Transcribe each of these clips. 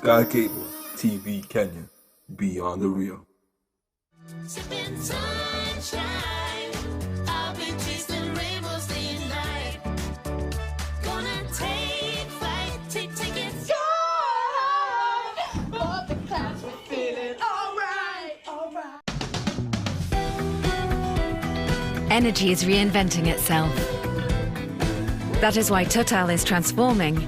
Sky Cable TV Kenya, beyond the real. Sipping sunshine. I've been chasing rainbows day and night. Gonna take flight, take tickets. Above the clouds, we're feeling alright, alright. Energy is reinventing itself. That is why Total is transforming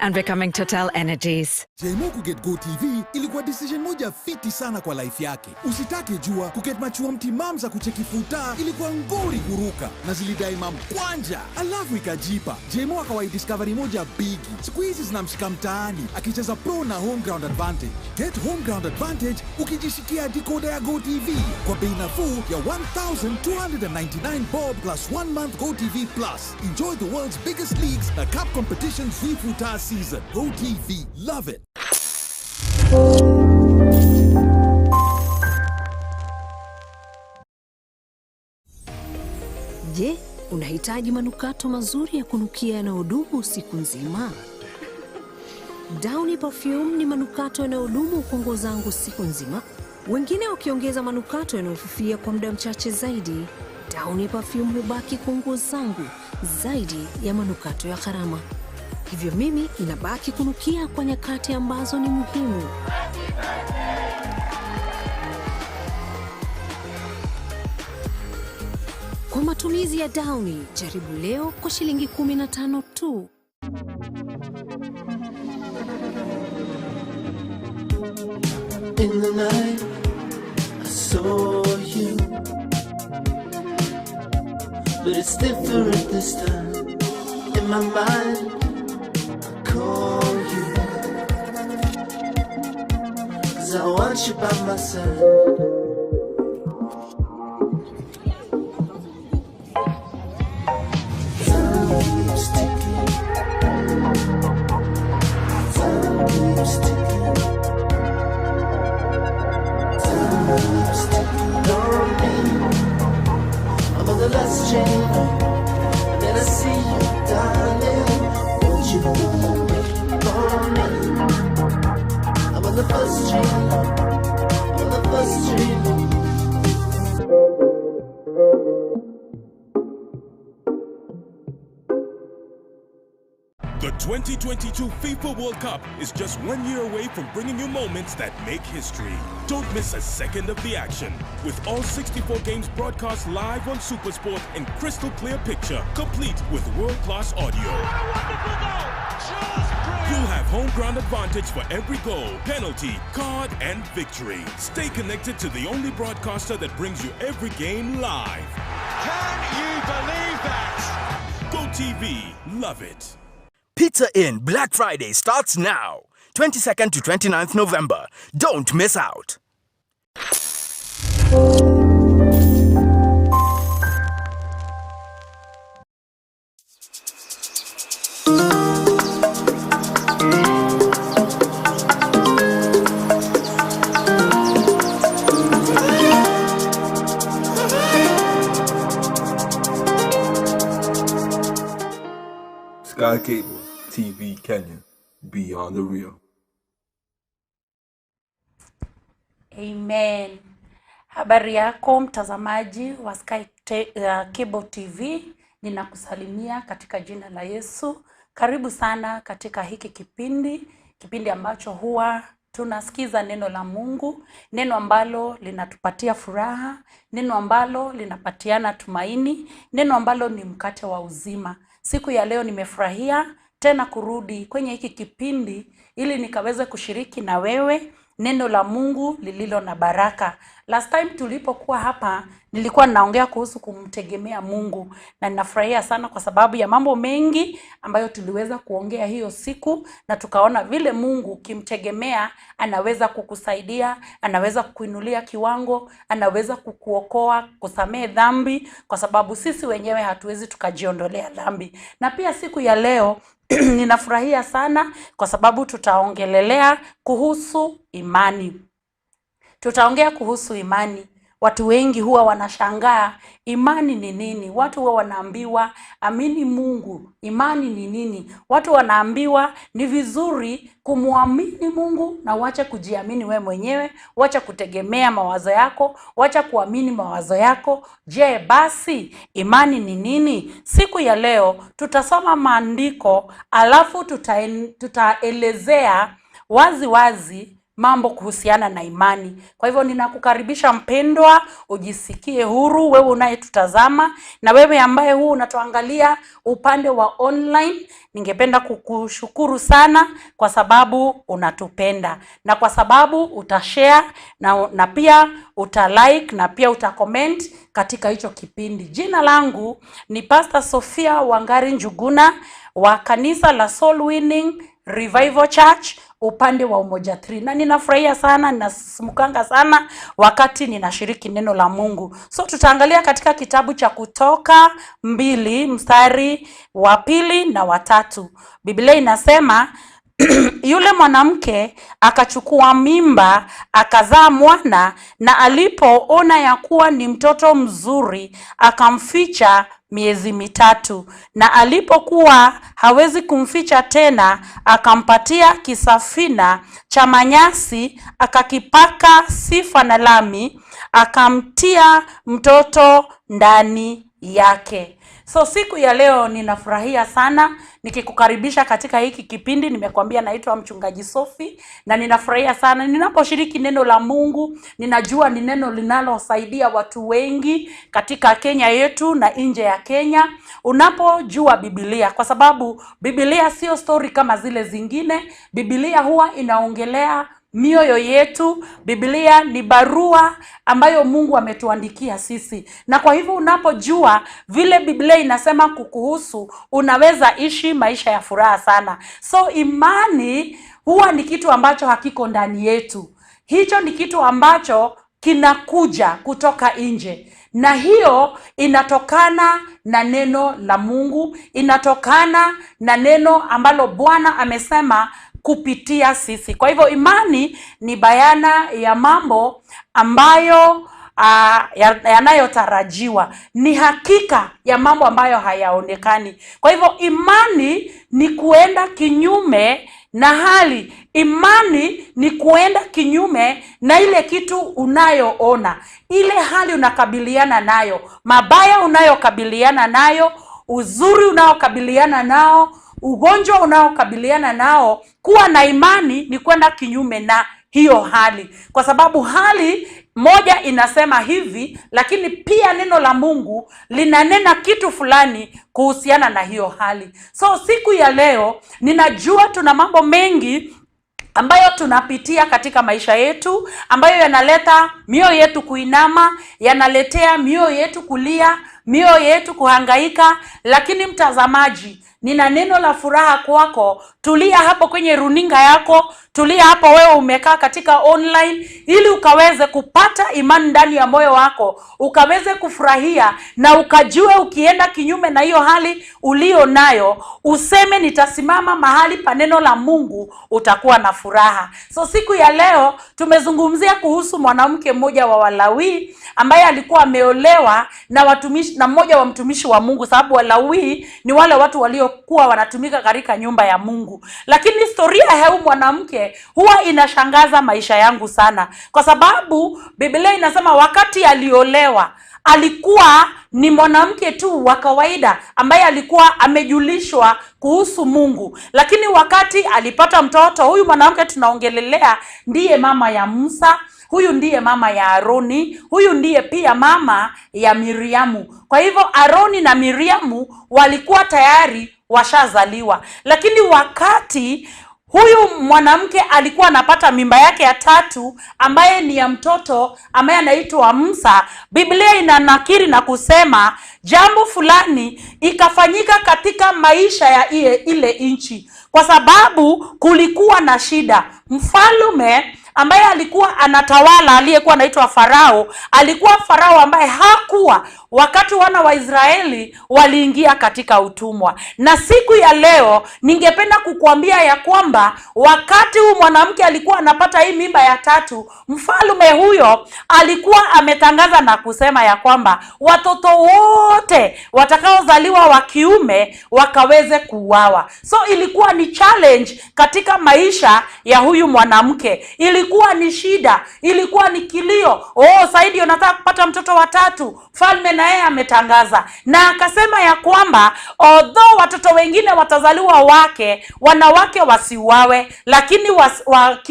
and becoming Total Energies. Jemo kuget GoTV ilikuwa decision moja fiti sana kwa life yake. Usitake jua kuget machua mtimam za kucheki futa ilikuwa ngori kuruka na zilidai mamkwanja, alafu ikajipa. Jemo akawai discovery moja bigi, siku hizi zinamshika mtaani akicheza pro na home ground advantage. Get home ground advantage ukijishikia decoder ya GoTV kwa bei nafuu ya 1299 bob plus one month GoTV Plus. Enjoy the world's biggest leagues na cup competitions hii futa season. GoTV, love it. Je, unahitaji manukato mazuri ya kunukia yanayodumu siku nzima? Downy Perfume ni manukato yanayodumu kwa nguo zangu siku nzima, wengine wakiongeza manukato yanayofifia kwa muda mchache zaidi. Downy Perfume hubaki kwa nguo zangu zaidi ya manukato ya gharama. Hivyo mimi inabaki kunukia kwa nyakati ambazo ni muhimu. Kwa matumizi ya Downy, jaribu leo kwa shilingi 15 tu. In the night, I saw you. But it's different this time. In my mind, I call you. 'Cause I want you by my side. Time keeps ticking. Time keeps ticking. Time keeps ticking on me. I'm on the last train, and then I see you, darling. Won't you wait for me? I'm on the first train, I'm on the first train. The 2022 FIFA World Cup is just one year away from bringing you moments that make history. Don't miss a second of the action. With all 64 games broadcast live on Supersport in crystal clear picture, complete with world-class audio. You'll have home ground advantage for every goal, penalty, card, and victory. Stay connected to the only broadcaster that brings you every game live. Can you believe that? Go TV, love it. Pizza Inn Black Friday starts now, 22nd to 29th November. Don't miss out. Sky Cable TV Kenya, beyond the real. Amen. Habari yako mtazamaji wa Sky Cable TV, ninakusalimia katika jina la Yesu. Karibu sana katika hiki kipindi, kipindi ambacho huwa tunasikiza neno la Mungu, neno ambalo linatupatia furaha, neno ambalo linapatiana tumaini, neno ambalo ni mkate wa uzima. Siku ya leo nimefurahia tena kurudi kwenye hiki kipindi ili nikaweze kushiriki na wewe neno la Mungu lililo na baraka. Last time tulipokuwa hapa nilikuwa naongea kuhusu kumtegemea Mungu, na ninafurahia sana kwa sababu ya mambo mengi ambayo tuliweza kuongea hiyo siku, na tukaona vile Mungu ukimtegemea anaweza kukusaidia, anaweza kukuinulia kiwango, anaweza kukuokoa, kusamehe dhambi, kwa sababu sisi wenyewe hatuwezi tukajiondolea dhambi. Na pia siku ya leo ninafurahia sana kwa sababu tutaongelelea kuhusu imani. Tutaongea kuhusu imani. Watu wengi huwa wanashangaa imani ni nini. Watu huwa wanaambiwa amini Mungu, imani ni nini? Watu wanaambiwa ni vizuri kumwamini Mungu na uache kujiamini we mwenyewe, wacha kutegemea mawazo yako, wacha kuamini mawazo yako. Je, basi imani ni nini? Siku ya leo tutasoma maandiko alafu tutaelezea wazi wazi mambo kuhusiana na imani. Kwa hivyo ninakukaribisha mpendwa, ujisikie huru wewe unayetutazama na wewe ambaye huu unatuangalia upande wa online. Ningependa kukushukuru sana kwa sababu unatupenda na kwa sababu utashare na pia utalike na pia utacomment katika hicho kipindi. Jina langu ni Pastor Sophia Wangari Njuguna wa kanisa la Soul Winning Revival Church upande wa Umoja 3, na ninafurahia sana, ninasimukanga sana wakati ninashiriki neno la Mungu. So tutaangalia katika kitabu cha Kutoka 2 mstari wa 2 na wa 3. Biblia inasema yule mwanamke akachukua mimba akazaa mwana, na alipoona ya kuwa ni mtoto mzuri akamficha miezi 3, na alipokuwa hawezi kumficha tena akampatia kisafina cha manyasi akakipaka sifa na lami, akamtia mtoto ndani yake. So siku ya leo ninafurahia sana nikikukaribisha katika hiki kipindi. Nimekuambia naitwa Mchungaji Sophie na ninafurahia sana ninaposhiriki neno la Mungu. Ninajua ni neno linalosaidia watu wengi katika Kenya yetu na nje ya Kenya. Unapojua Biblia, kwa sababu Biblia sio story kama zile zingine. Biblia huwa inaongelea mioyo yetu. Biblia ni barua ambayo Mungu ametuandikia sisi. Na kwa hivyo unapojua vile Biblia inasema kukuhusu, unaweza ishi maisha ya furaha sana. So imani huwa ni kitu ambacho hakiko ndani yetu. Hicho ni kitu ambacho kinakuja kutoka nje. Na hiyo inatokana na neno la Mungu, inatokana na neno ambalo Bwana amesema kupitia sisi. Kwa hivyo imani ni bayana ya mambo ambayo yanayotarajiwa, ni hakika ya mambo ambayo hayaonekani. Kwa hivyo imani ni kuenda kinyume na hali. Imani ni kuenda kinyume na ile kitu unayoona, ile hali unakabiliana nayo, mabaya unayokabiliana nayo, uzuri unaokabiliana nao, ugonjwa unaokabiliana nao. Kuwa na imani ni kwenda kinyume na hiyo hali, kwa sababu hali moja inasema hivi, lakini pia neno la Mungu linanena kitu fulani kuhusiana na hiyo hali. So siku ya leo ninajua tuna mambo mengi ambayo tunapitia katika maisha yetu, ambayo yanaleta mioyo yetu kuinama, yanaletea mioyo yetu kulia, mioyo yetu kuhangaika. Lakini mtazamaji, nina neno la furaha kwako. Tulia hapo kwenye runinga yako, tulia hapo wewe umekaa katika online, ili ukaweze kupata imani ndani ya moyo wako, ukaweze kufurahia na ukajue ukienda kinyume na hiyo hali ulio nayo, useme nitasimama mahali pa neno la Mungu, utakuwa na furaha. So siku ya leo tumezungumzia kuhusu mwanamke mmoja wa Walawi ambaye alikuwa ameolewa na watumishi, na mmoja wa mtumishi wa Mungu, sababu Walawi ni wale watu waliokuwa wanatumika katika nyumba ya Mungu. Lakini historia ya huyu mwanamke huwa inashangaza maisha yangu sana, kwa sababu Biblia inasema wakati aliolewa alikuwa ni mwanamke tu wa kawaida ambaye alikuwa amejulishwa kuhusu Mungu. Lakini wakati alipata mtoto, huyu mwanamke tunaongelelea ndiye mama ya Musa, huyu ndiye mama ya Aroni, huyu ndiye pia mama ya Miriamu. Kwa hivyo Aroni na Miriamu walikuwa tayari washazaliwa. Lakini wakati huyu mwanamke alikuwa anapata mimba yake ya tatu ambaye ni ya mtoto ambaye anaitwa Musa, Biblia inanakiri na kusema jambo fulani ikafanyika katika maisha ya ile nchi, kwa sababu kulikuwa na shida. Mfalme ambaye alikuwa anatawala, aliyekuwa anaitwa Farao, alikuwa Farao ambaye hakuwa wakati wana wa Israeli waliingia katika utumwa. Na siku ya leo ningependa kukuambia ya kwamba wakati huu mwanamke alikuwa anapata hii mimba ya tatu, mfalme huyo alikuwa ametangaza na kusema ya kwamba watoto wote watakaozaliwa wa kiume wakaweze kuuawa. So ilikuwa ni challenge katika maisha ya huyu mwanamke, ilikuwa ni shida, ilikuwa ni kilio. Oh, Saidi unataka kupata mtoto wa tatu. Mfalme na yeye ametangaza na akasema ya kwamba although watoto wengine watazaliwa wake, wanawake wasiuawe, lakini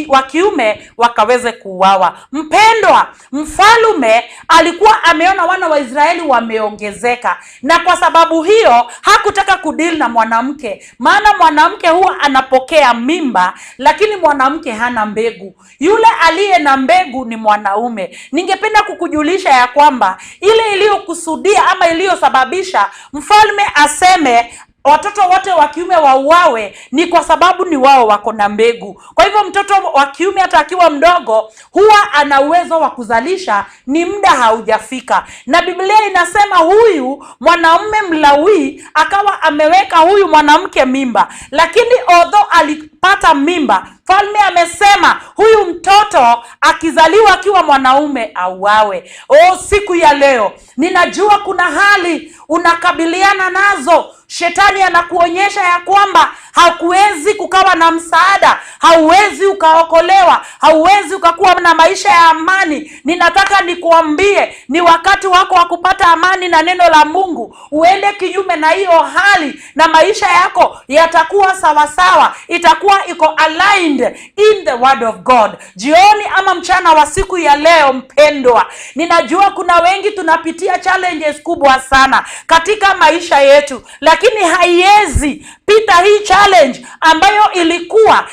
wa kiume wakaweze kuuawa. Mpendwa, mfalme alikuwa ameona wana wa Israeli wameongezeka, na kwa sababu hiyo hakutaka kudeal na mwanamke, maana mwanamke huwa anapokea mimba, lakini mwanamke hana mbegu. Yule aliye na mbegu ni mwanaume. Ningependa kukujulisha ya kwamba ile iliyokusudia ama iliyosababisha mfalme aseme watoto wote wa kiume wauawe ni kwa sababu ni wao wako na mbegu. Kwa hivyo mtoto wa kiume hata akiwa mdogo huwa ana uwezo wa kuzalisha, ni muda haujafika. Na Biblia inasema huyu mwanaume Mlawi akawa ameweka huyu mwanamke mimba, lakini although alipata mimba, mfalme amesema huyu mtoto akizaliwa akiwa mwanaume auawe. Oh, siku ya leo ninajua kuna hali unakabiliana nazo. Shetani anakuonyesha ya kwamba hakuwezi kukawa na msaada, hauwezi ukaokolewa, hauwezi ukakuwa na maisha ya amani. Ninataka nikuambie ni wakati wako wa kupata amani na neno la Mungu. Uende kinyume na hiyo hali na maisha yako yatakuwa sawasawa, itakuwa iko aligned in the word of God. Jioni ama mchana wa siku ya leo, mpendwa, ninajua kuna wengi tunapitia challenges kubwa sana katika maisha yetu, lakini haiwezi pita hii challenge ambayo ilikuwa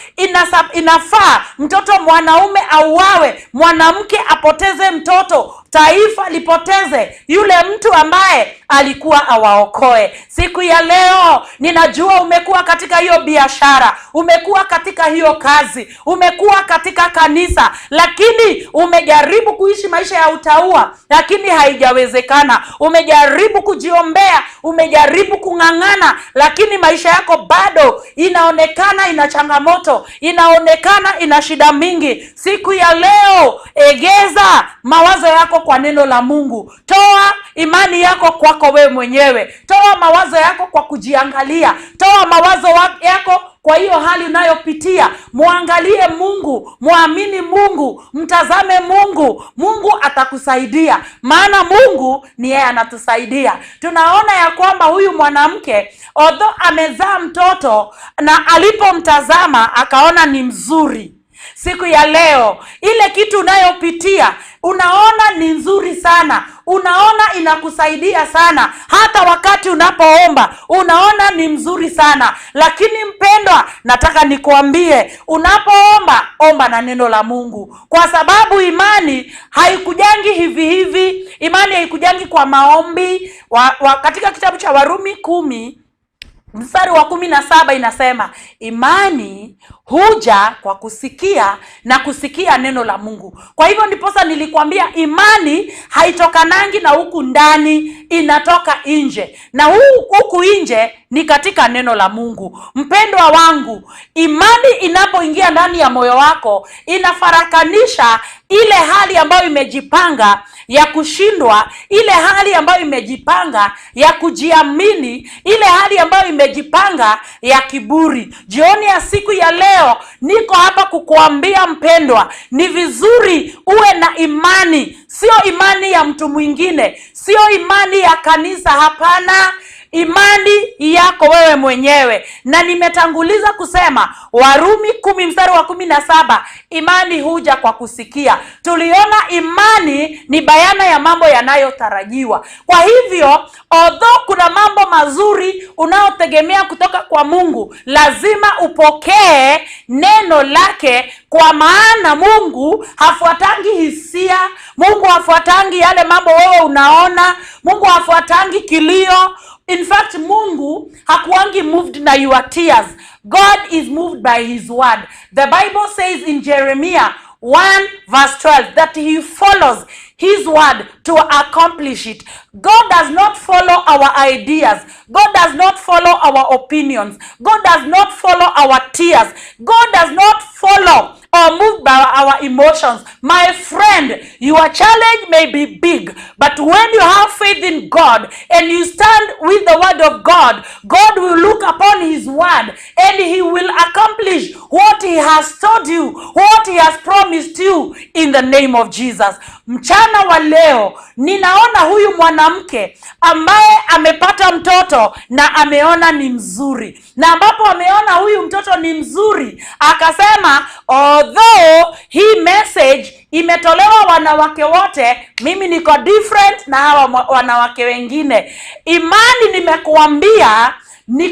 inafaa mtoto mwanaume auawe, mwanamke apoteze mtoto, taifa lipoteze yule mtu ambaye alikuwa awaokoe. Siku ya leo ninajua umekuwa katika hiyo biashara, umekuwa katika hiyo kazi, umekuwa katika kanisa, lakini umejaribu kuishi maisha ya utaua, lakini haijawezekana. Umejaribu kujiombea, umejaribu kung'ang'ana, lakini maisha yako bado inaonekana ina changamoto, inaonekana ina shida mingi. Siku ya leo egeza mawazo yako kwa neno la Mungu. Toa imani yako kwako wewe mwenyewe. Toa mawazo yako kwa kujiangalia. Toa mawazo yako kwa hiyo hali unayopitia. Muangalie Mungu, muamini Mungu, mtazame Mungu. Mungu atakusaidia, maana Mungu ni yeye anatusaidia. Tunaona ya kwamba huyu mwanamke although amezaa mtoto na alipomtazama akaona ni mzuri. Siku ya leo ile kitu unayopitia unaona ni nzuri sana, unaona inakusaidia sana, hata wakati unapoomba unaona ni mzuri sana. Lakini mpendwa, nataka nikuambie, unapoomba omba na neno la Mungu, kwa sababu imani haikujangi hivi hivi. Imani haikujangi kwa maombi. Katika kitabu cha Warumi 10 mstari wa 17 inasema imani huja kwa kusikia na kusikia neno la Mungu. Kwa hivyo ndiposa nilikwambia imani haitokanangi na huku ndani, inatoka nje, na huku nje ni katika neno la Mungu. Mpendwa wangu, imani inapoingia ndani ya moyo wako inafarakanisha ile hali ambayo imejipanga ya kushindwa, ile hali ambayo imejipanga ya kujiamini, ile hali ambayo imejipanga ya kiburi. Jioni ya siku ya leo niko hapa kukuambia mpendwa, ni vizuri uwe na imani. Sio imani ya mtu mwingine, sio imani ya kanisa, hapana. Imani yako wewe mwenyewe. Na nimetanguliza kusema Warumi 10 mstari wa 17, imani huja kwa kusikia. Tuliona imani ni bayana ya mambo yanayotarajiwa. Kwa hivyo although kuna mambo mazuri unayotegemea kutoka kwa Mungu, lazima upokee neno lake, kwa maana Mungu hafuatangi hisia, Mungu hafuatangi yale mambo wewe unaona, Mungu hafuatangi kilio. In fact, Mungu hakuangi moved na your tears. God is moved by his word. The Bible says in Jeremiah 1 verse 12 that he follows. His word to accomplish it. God does not follow our ideas. God does not follow our opinions. God does not follow our tears. God does not follow or move by our emotions. My friend, your challenge may be big, but when you have faith in God and you stand with the word of God, God will look upon His word and He will accomplish what He has told you, what He has promised you in the name of Jesus. Mchana wa leo, ninaona huyu mwanamke ambaye amepata mtoto na ameona ni mzuri, na ambapo ameona huyu mtoto ni mzuri, akasema although hii message imetolewa wanawake wote, mimi niko different na hawa wanawake wengine. Imani nimekuambia ni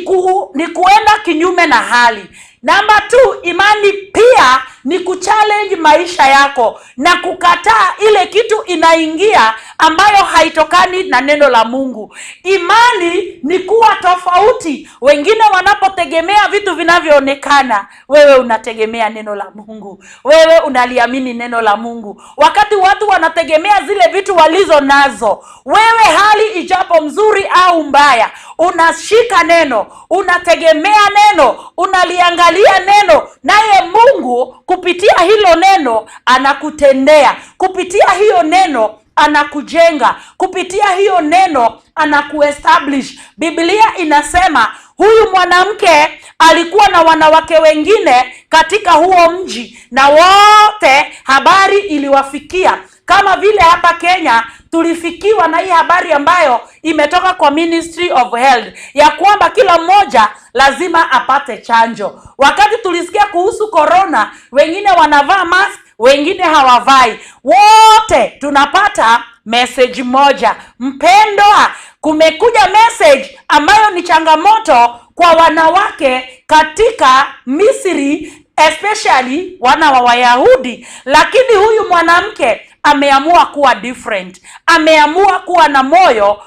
kuenda kinyume na hali. Namba 2, imani pia ni kuchallenge maisha yako na kukataa ile kitu inaingia ambayo haitokani na neno la Mungu. Imani ni kuwa tofauti. Wengine wanapotegemea vitu vinavyoonekana, wewe unategemea neno la Mungu. Wewe unaliamini neno la Mungu. Wakati watu wanategemea zile vitu walizo nazo, wewe hali ijapo mzuri au mbaya, unashika neno, unategemea neno, unaliangalia neno, naye Mungu kupitia hilo neno anakutendea, kupitia hiyo neno anakujenga, kupitia hiyo neno anakuestablish. Biblia inasema huyu mwanamke alikuwa na wanawake wengine katika huo mji, na wote habari iliwafikia. Kama vile hapa Kenya tulifikiwa na hii habari ambayo imetoka kwa Ministry of Health ya kwamba kila mmoja lazima apate chanjo. Wakati tulisikia kuhusu corona, wengine wanavaa mask, wengine hawavai. Wote tunapata message moja. Mpendwa, kumekuja message ambayo ni changamoto kwa wanawake katika Misri, especially wana wa Wayahudi. Lakini huyu mwanamke ameamua kuwa different. Ameamua kuwa na moyo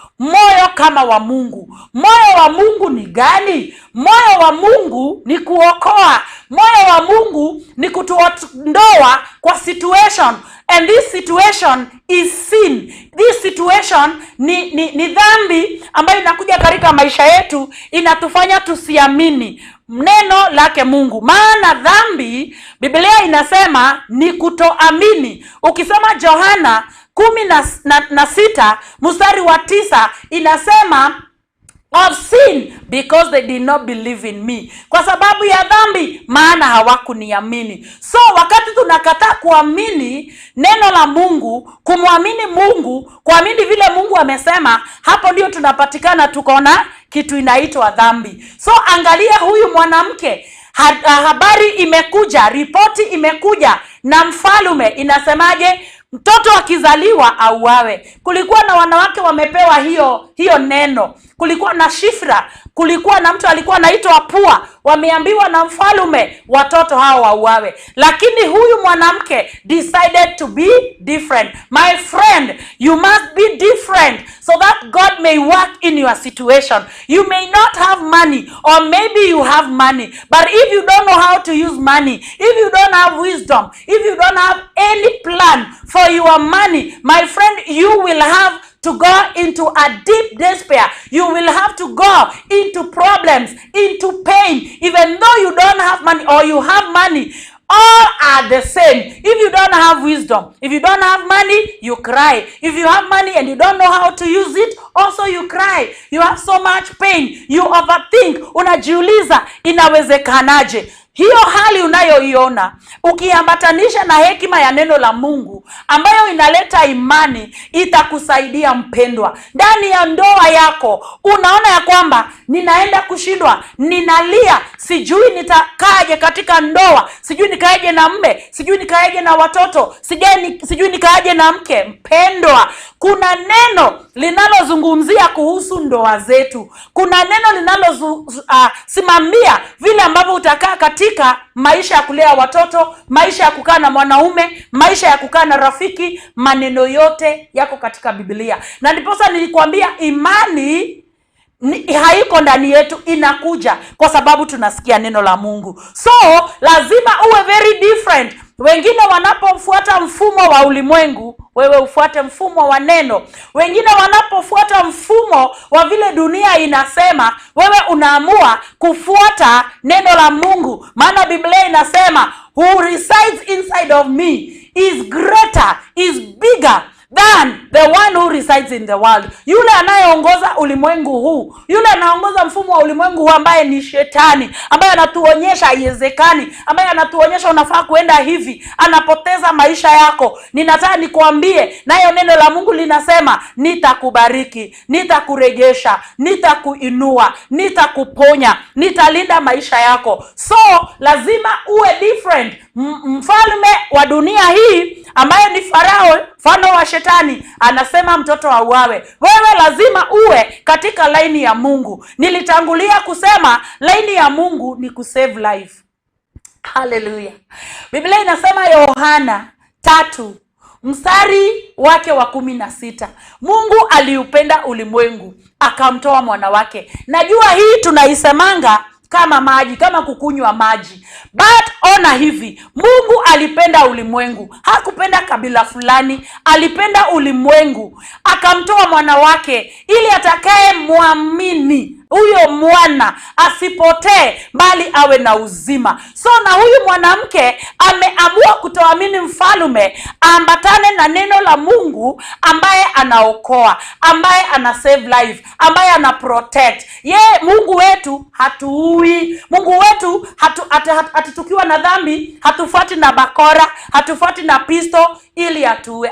kama wa Mungu. Moyo wa Mungu ni gani? Moyo wa Mungu ni kuokoa. Moyo wa Mungu ni kutuondoa kwa situation. And this situation is sin. This situation ni dhambi ambayo inakuja katika maisha yetu, inatufanya tusiamini neno lake Mungu. Maana dhambi, Biblia inasema ni kutoamini. Ukisoma Yohana 16 mstari wa 9 inasema of sin because they did not believe in me. Kwa sababu ya dhambi, maana hawakuniamini. So wakati tunakataa kuamini neno la Mungu, kumwamini Mungu, kuamini vile Mungu amesema, hapo ndio tunapatikana tuko na kitu inaitwa dhambi. So angalia huyu mwanamke, habari imekuja, ripoti imekuja na mfalume inasemaje? Mtoto akizaliwa auawe. Kulikuwa na wanawake wamepewa hiyo neno. Kulikuwa na Shifra, kulikuwa na mtu alikuwa anaitwa Pua, wameambiwa na mfalume watoto hao wauawe. Lakini huyu mwanamke decided to be different. My friend, you must be different so that God may work in your situation. You may not have money, or maybe you have money, but if you don't know how to use money, if you don't have wisdom, if you don't have any plan for your money, my friend, you will have to go into a deep despair. You will have to go into problems, into pain, even though you don't have money or you have money. All are the same. If you don't have wisdom, if you don't have money, you cry. If you have money and you don't know how to use it, also you cry. You have so much pain. You overthink. Unajiuliza, inawezekanaje? Hiyo hali unayoiona ukiambatanisha na hekima ya neno la Mungu ambayo inaleta imani, itakusaidia mpendwa. Ndani ya ndoa yako unaona ya kwamba ninaenda kushindwa, ninalia, sijui nitakaje katika ndoa, sijui nikaeje na mme, sijui nikaeje na watoto, sijui nikaeje na mke. Mpendwa, kuna neno linalozungumzia kuhusu ndoa zetu. Kuna neno linalosimamia vile ambavyo utakaa katika maisha ya kulea watoto, maisha ya kukaa na mwanaume, maisha ya kukaa na rafiki. Maneno yote yako katika Biblia. Na ndiposa nilikuambia imani haiko ndani yetu, inakuja kwa sababu tunasikia neno la Mungu. So lazima uwe very different. Wengine wanapofuata mfumo wa ulimwengu, wewe ufuate mfumo wa neno. Wengine wanapofuata mfumo wa vile dunia inasema, wewe unaamua kufuata neno la Mungu. Maana Biblia inasema, who resides inside of me is greater, is bigger than the one who resides in the world. Yule anayeongoza ulimwengu huu, yule anaongoza mfumo wa ulimwengu huu ambaye ni shetani, ambaye anatuonyesha haiwezekani, ambaye anatuonyesha unafaa kuenda hivi, anapoteza maisha yako. Ninataka nikuambie, nayo neno la Mungu linasema, nitakubariki, nitakurejesha, nitakuinua, nitakuponya, nitalinda maisha yako. So lazima uwe different. Mfalme wa dunia hii ambaye ni Farao, mfano wa shetani, anasema mtoto auawe. Wewe lazima uwe katika laini ya Mungu. Nilitangulia kusema laini ya Mungu ni kusave life. Haleluya. Biblia inasema Yohana 3 mstari wake wa 16, Mungu aliupenda ulimwengu akamtoa mwana wake. Najua hii tunaisemanga kama maji, kama kukunywa maji. But ona hivi, Mungu alipenda ulimwengu, hakupenda kabila fulani, alipenda ulimwengu akamtoa mwana wake ili atakaye muamini huyo mwana asipotee bali awe na uzima. So na huyu mwanamke ameamua kutoamini mfalme, aambatane na neno la Mungu ambaye anaokoa, ambaye ana save life, ambaye ana protect. Ye Mungu wetu hatuui. Mungu wetu hatutukiwa na dhambi, hatufuati na bakora, hatufuati na pisto ili atuue.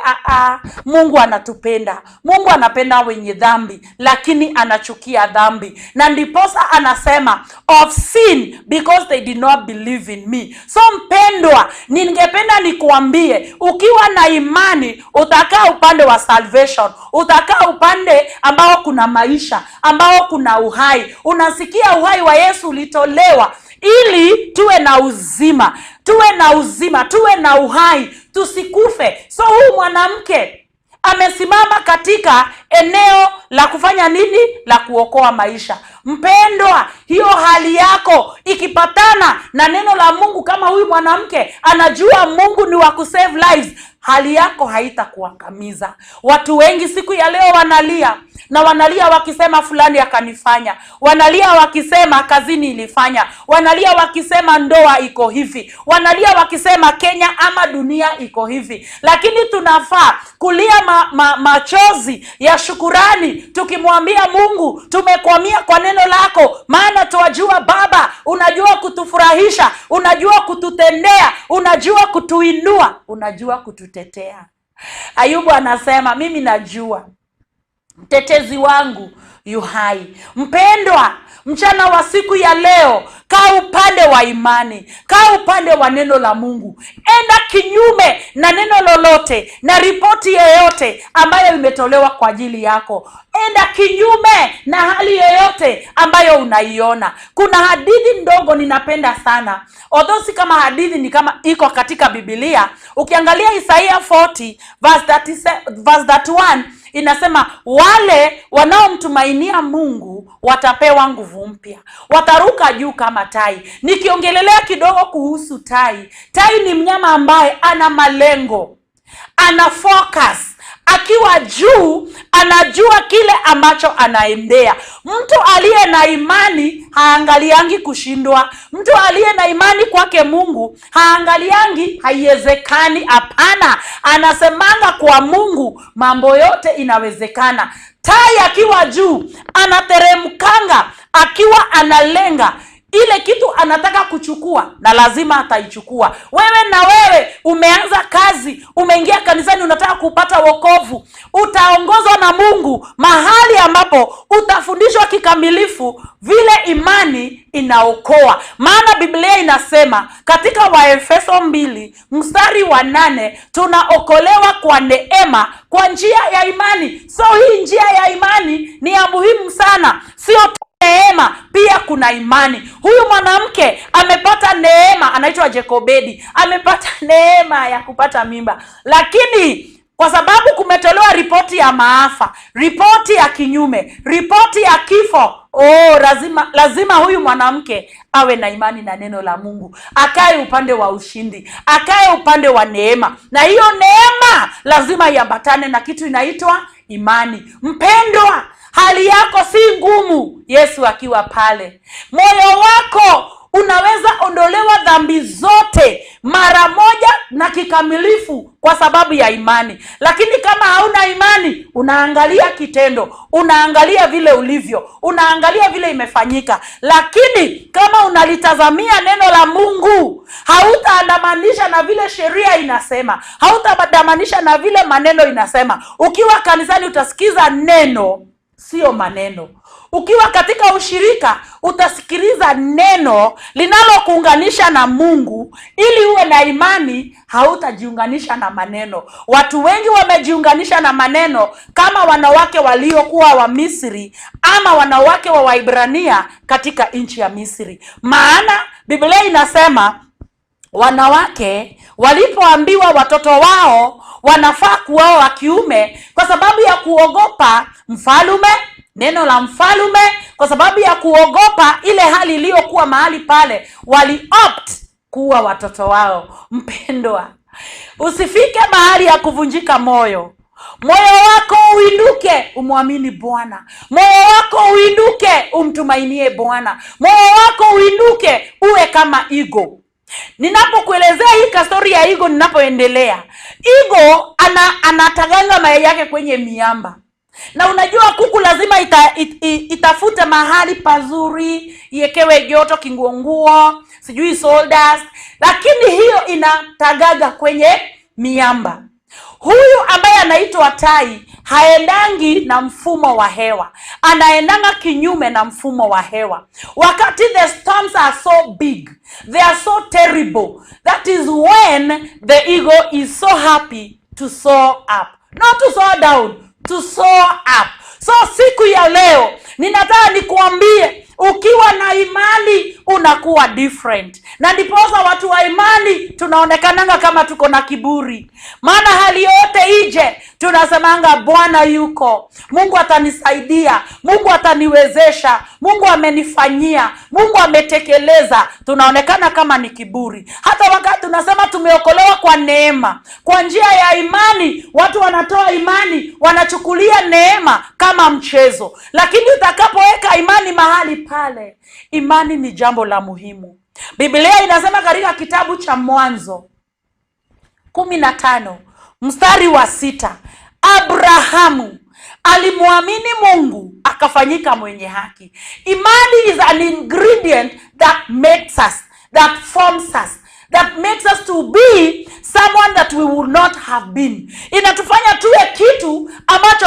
Mungu anatupenda. Mungu anapenda wenye dhambi, lakini anachukia dhambi. Na ndiposa anasema of sin because they did not believe in me. So mpendwa, ningependa nikuambie, ukiwa na imani utakaa upande wa salvation, utakaa upande ambao kuna maisha, ambao kuna uhai. Unasikia uhai wa Yesu ulitolewa ili tuwe na uzima, tuwe na uzima, tuwe na uhai, tusikufe. So huyu mwanamke amesimama katika eneo la kufanya nini? La kuokoa maisha. Mpendwa, hiyo hali yako ikipatana na neno la Mungu, kama huyu mwanamke anajua Mungu ni wa kusave lives, hali yako haitakuangamiza. Watu wengi siku ya leo wanalia, na wanalia wakisema fulani akanifanya, wanalia wakisema kazini ilifanya, wanalia wakisema ndoa iko hivi, wanalia wakisema Kenya ama dunia iko hivi. Lakini tunafaa kulia machozi ya shukurani, tukimwambia Mungu tumekwamia kwa neno lako, maana tuwajua Baba unajua kutufurahisha, unajua kututendea, unajua kutuinua, unajua kututetea. Ayubu anasema mimi najua mtetezi wangu yu hai. Mpendwa, mchana wa siku ya leo, kaa upande wa imani, kaa upande wa neno la Mungu. Enda kinyume na neno lolote na ripoti yoyote ambayo imetolewa kwa ajili yako. Enda kinyume na hali yoyote ambayo unaiona. Kuna hadithi ndogo ninapenda sana, although si kama hadithi, ni kama iko katika Biblia. Ukiangalia Isaiah 40 verse 31 inasema wale wanaomtumainia Mungu watapewa nguvu mpya, wataruka juu kama tai. Nikiongelelea kidogo kuhusu tai, tai ni mnyama ambaye ana malengo, ana focus. Akiwa juu anajua kile ambacho anaendea. Mtu aliye na imani haangaliangi kushindwa. Mtu aliye na imani kwake Mungu haangaliangi haiwezekani. Hapana, anasemanga kwa Mungu mambo yote inawezekana. Tai akiwa juu anateremkanga akiwa analenga ile kitu anataka kuchukua, na lazima ataichukua. Wewe na wewe umeanza kazi, umeingia kanisani, unataka kupata wokovu, utaongozwa na Mungu mahali ambapo utafundishwa kikamilifu vile imani inaokoa. Maana Biblia inasema katika Waefeso 2 mstari wa 8, tunaokolewa kwa neema kwa njia ya imani. So hii njia ya imani ni ya muhimu sana, sio neema, pia kuna imani. Huyu mwanamke amepata neema, anaitwa Jekobedi, amepata neema ya kupata mimba, lakini Kwa sababu kumetolewa ripoti ya maafa, ripoti ya kinyume, ripoti ya kifo. Oh, lazima huyu mwanamke awe na imani na neno la Mungu, akae upande wa ushindi, akae upande wa neema, na hiyo neema lazima iambatane na kitu inaitwa imani. Mpendwa, hali yako si ngumu Yesu akiwa pale. Moyo wako unaweza ondolewa dhambi zote mara moja na kikamilifu kwa sababu ya imani. Lakini kama hauna imani, unaangalia kitendo, unaangalia vile ulivyo, unaangalia vile imefanyika. Lakini kama unalitazamia neno la Mungu, hautaandamanisha na vile sheria inasema, hautaandamanisha na vile maneno inasema. Ukiwa kanisani utasikiza neno, sio maneno. Ukiwa katika ushirika utasikiliza neno linalokuunganisha na Mungu ili uwe na imani. Hautajiunganisha na maneno. Watu wengi wamejiunganisha na maneno kama wanawake waliokuwa wa Misri ama wanawake wa Waibrania katika nchi ya Misri. Maana Biblia inasema wanawake walipoambiwa watoto wao wanafaa kuoa wa kiume kwa sababu ya kuogopa mfalume, neno la mfalume, kwa sababu ya kuogopa ile hali iliyokuwa mahali pale, wali opt kuua watoto wao. Mpendwa, usifike mahali ya kuvunjika moyo. Moyo wako uinuke umwamini Bwana. Moyo wako uinuke umtumainie Bwana. Moyo wako uinuke uwe kama igo. Ninapokuelezea hii kastori ya igo, ninapoendelea, igo anataganga mayai yake kwenye miamba. Na unajua kuku lazima itafute mahali pazuri, iekewe joto, kinguonguo, sijui sawdust, lakini hiyo inatagaga kwenye miamba. Huyu ambaye anaitwa tai haendangi na mfumo wa hewa, anaendanga kinyume na mfumo wa hewa. Wakati the storms are so big, they are so terrible, that is when the eagle is so happy to soar up, not to soar down, to soar up. So siku ya leo ninataka nikuambie, ukiwa na imani unakuwa different. Na ndiposa watu wa imani tunaonekananga kama tuko na kiburi. Maana hali yote ije tunasemanga Bwana yuko, Mungu atanisaidia, Mungu ataniwezesha, Mungu amenifanyia, Mungu ametekeleza. Tunaonekana kama ni kiburi. Hata wakati tunasema tumeokolewa kwa neema, kwa njia ya imani, watu wanatoa imani, wanachukulia neema kama mchezo. Lakini utakapoweka imani mahali pale, imani ni jambo la muhimu. Biblia inasema katika kitabu cha Mwanzo 15 mstari wa 6, Abrahamu alimwamini Mungu akafanyika mwenye haki. Imani is an ingredient that makes us, that forms us, that makes us to be someone that we would not have been. Inatufanya tuwe kitu ambacho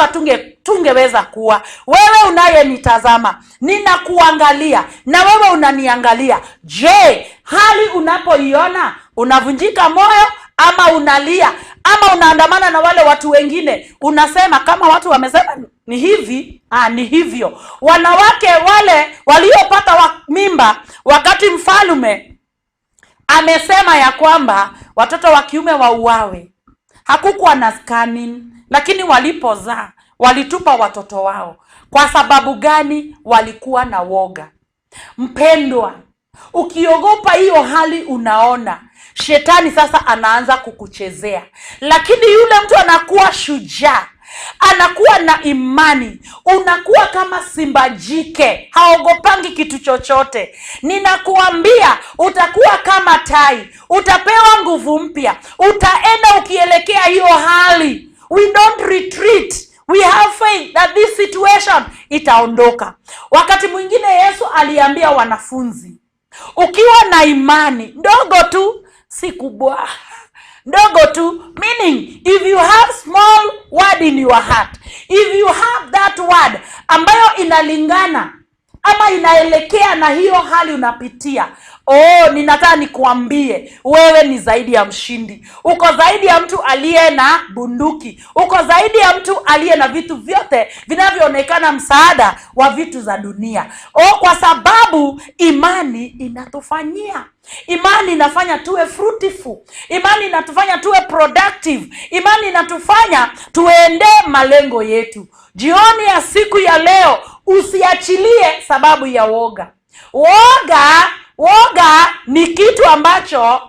tungeweza kuwa. Wewe unayenitazama, ninakuangalia na wewe unaniangalia. Je, hali unapoiona unavunjika moyo ama unalia ama unaandamana na wale watu wengine? Unasema kama watu wamesema ni hivi, ni hivyo. Wanawake wale waliopata mimba wakati mfalme amesema ya kwamba watoto wa kiume wauawe, hakukuwa na scanning, lakini walipozaa walitupa watoto wao. Kwa sababu gani? Walikuwa na woga. Mpendwa, ukiogopa hiyo hali unaona shetani sasa anaanza kukuchezea. Lakini yule mtu anakuwa shujaa, anakuwa na imani, unakuwa kama simba jike, haogopangi kitu chochote. Ninakuambia utakuwa kama tai, utapewa nguvu mpya, utaenda ukielekea hiyo hali. We don't retreat. We have faith that this situation itaondoka. Wakati mwingine Yesu aliambia wanafunzi, ukiwa na imani ndogo tu, si kubwa, ndogo tu, meaning if you have small word in your heart, if you have that word ambayo inalingana ama inaelekea na hiyo hali unapitia, Oh, ninataka nikuambie wewe ni zaidi ya mshindi. Uko zaidi ya mtu aliye na bunduki. Uko zaidi ya mtu aliye na vitu vyote vinavyoonekana msaada wa vitu za dunia. Oh, kwa sababu imani inatufanyia. Imani inafanya tuwe fruitful. Imani inatufanya tuwe productive. Imani inatufanya tuende malengo yetu. Jioni ya siku ya leo, usiachilie sababu ya woga. Woga ni kitu ambacho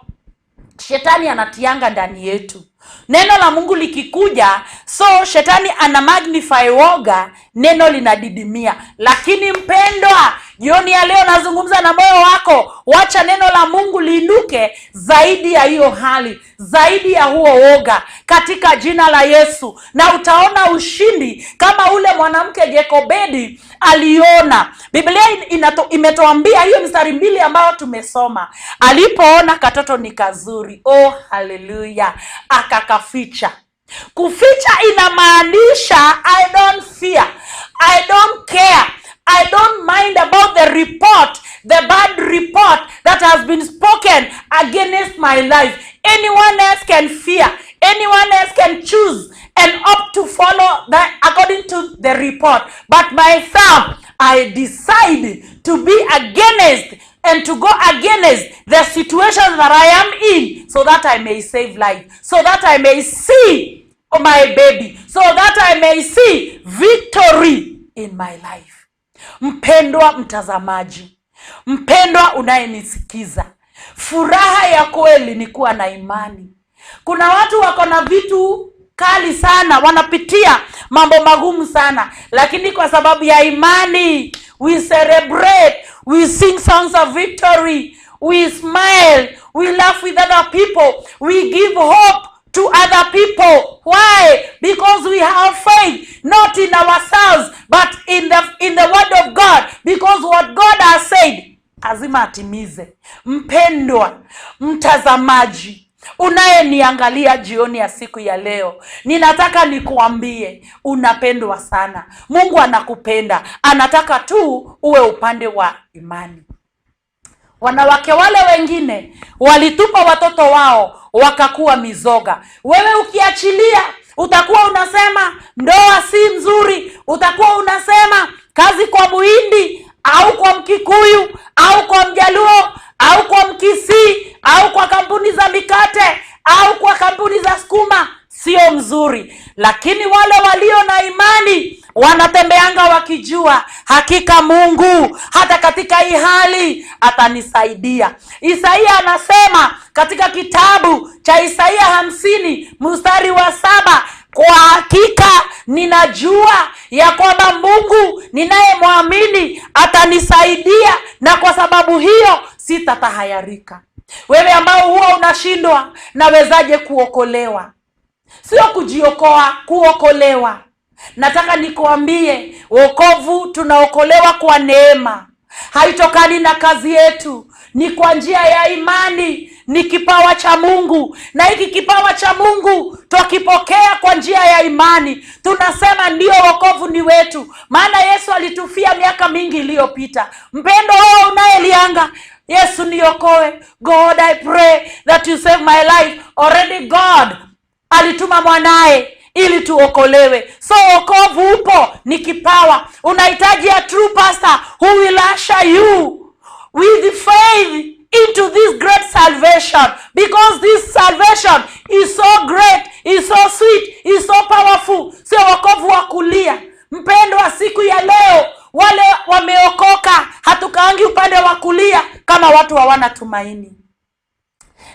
shetani anatianga ndani yetu. Neno la Mungu likikuja, so shetani ana magnify woga, neno linadidimia. Lakini mpendwa, jioni ya leo nazungumza na moyo wako, wacha neno la Mungu liinuke zaidi ya hiyo hali, zaidi ya huo woga, katika jina la Yesu. Na utaona ushindi kama ule mwanamke Jekobedi aliona. Biblia imetuambia hiyo mstari 2 ambao tumesoma, alipoona katoto ni kazuri, oh haleluya, akakaficha. Kuficha inamaanisha I don't fear, I don't care, I don't mind about the report, the bad report that has been spoken against my life. Anyone else can fear, anyone else can choose and opt to follow that according to the report. But myself, I decide to be against and to go against the situation that I am in, so that I may save life, so that I may see my baby, so that I may see victory in my life. Mpendwa mtazamaji, mpendwa unayenisikiza, furaha ya kweli ni kuwa na imani. Kuna watu wako na vitu kali sana, wanapitia mambo magumu sana, lakini kwa sababu ya imani we celebrate, we sing songs of victory, we smile, we laugh with other people, we give hope to other people. Why? Because we have faith, not in ourselves, but in the word of God. Because what God has said, lazima atimize. Mpendwa mtazamaji unayeniangalia jioni ya siku ya leo, ninataka nikuambie unapendwa sana. Mungu anakupenda, anataka tu uwe upande wa imani. Wanawake wale wengine walitupa watoto wao wakakuwa mizoga. Wewe ukiachilia utakuwa unasema ndoa si mzuri, utakuwa unasema kazi kwa Muhindi au kwa Mkikuyu au kwa Mjaluo au kwa Mkisii au kwa kampuni za mikate au kwa kampuni za sukuma sio mzuri. Lakini wale walio na imani wanatembeanga wakijua hakika Mungu hata katika hii hali atanisaidia. Isaia anasema katika kitabu cha Isaia 50 mstari wa 7, kwa hakika ninajua ya kwamba Mungu ninayemwamini atanisaidia, na kwa sababu hiyo sitatahayarika. Wewe ambao huwa unashindwa, nawezaje kuokolewa? Sio kujiokoa, kuokolewa. Nataka nikuambie, wokovu tunaokolewa kwa neema. Haitokani na kazi yetu, ni kwa njia ya imani, ni kipawa cha Mungu. Na hiki kipawa cha Mungu twakipokea kwa njia ya imani. Tunasema ndio, wokovu ni wetu, maana Yesu alitufia miaka mingi iliyopita. Mpendo wewe unayelianga, Yesu niokoe, God I pray that you save my life. Already God alituma mwanae ili tuokolewe. So wokovu upo, ni kipawa. Unahitaji a true pastor who will usher you with faith into this great salvation, because this salvation is so great, is so sweet, is so powerful. Sio wokovu wa kulia. Mpendwa, siku ya leo wale wameokoka hatukaangi upande wa kulia kama watu hawana tumaini.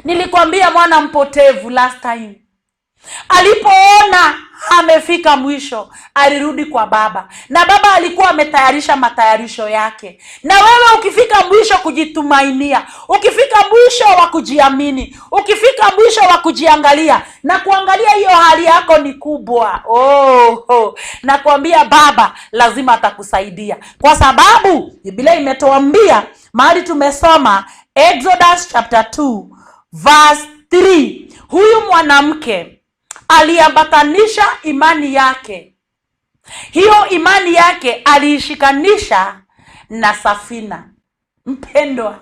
Nilikwambia mwana mpotevu last time, alipoona amefika mwisho, alirudi kwa baba, na baba alikuwa ametayarisha matayarisho yake. Na wewe ukifika mwisho kujitumainia, ukifika mwisho wa kujiamini, ukifika mwisho wa kujiangalia na kuangalia hiyo hali yako ni kubwa, oh, nakwambia baba lazima atakusaidia, kwa sababu Biblia imetuambia mahali tumesoma Exodus chapter 2 verse 3, huyu mwanamke aliambatanisha imani yake. Hiyo imani yake aliishikanisha na safina. Mpendwa,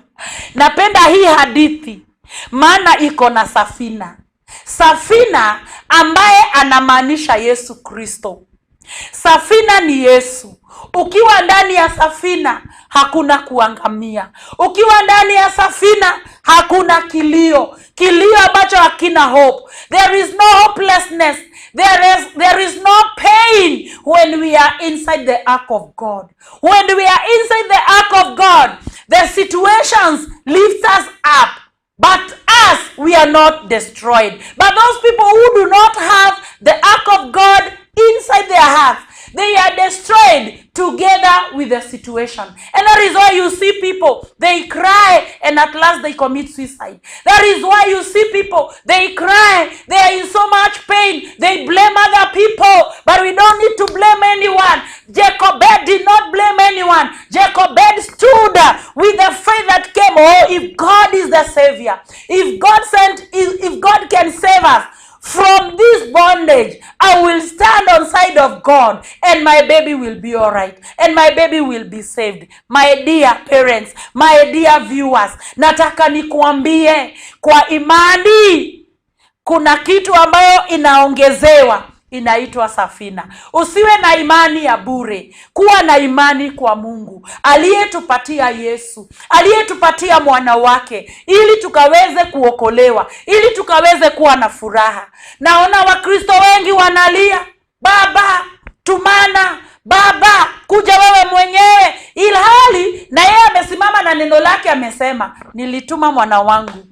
napenda hii hadithi maana iko na safina. Safina ambaye anamaanisha Yesu Kristo. Safina ni Yesu. Ukiwa ndani ya safina hakuna kuangamia. Ukiwa ndani ya safina hakuna kilio, kilio ambacho hakina hope. There is no hopelessness. There is no pain when we are inside the ark of God. When we are inside the ark of God, the situations lift us up. But us, we are not destroyed. But those people who do not have the ark of God inside their hearts, they are destroyed together with the situation. And that is why you see people, they cry and at last they commit suicide. That is why you see people, they cry, they are in so much pain, they blame other people, but we don't need to blame anyone. Jochebed did not blame anyone. Jochebed stood with the faith that came. Oh, if God is the savior, if God can save us from this bondage, I will stand on side of God and my baby will be all right and my baby will be saved. My dear parents, my dear viewers, nataka nikuambie kwa imani kuna kitu ambayo inaongezewa inaitwa safina. Usiwe na imani ya bure, kuwa na imani kwa Mungu aliyetupatia Yesu, aliyetupatia mwana wake, ili tukaweze kuokolewa, ili tukaweze kuwa na furaha. Naona Wakristo wengi wanalia, "Baba tumana, Baba kuja wewe mwenyewe," ilhali na yeye amesimama na neno lake amesema, "Nilituma mwana wangu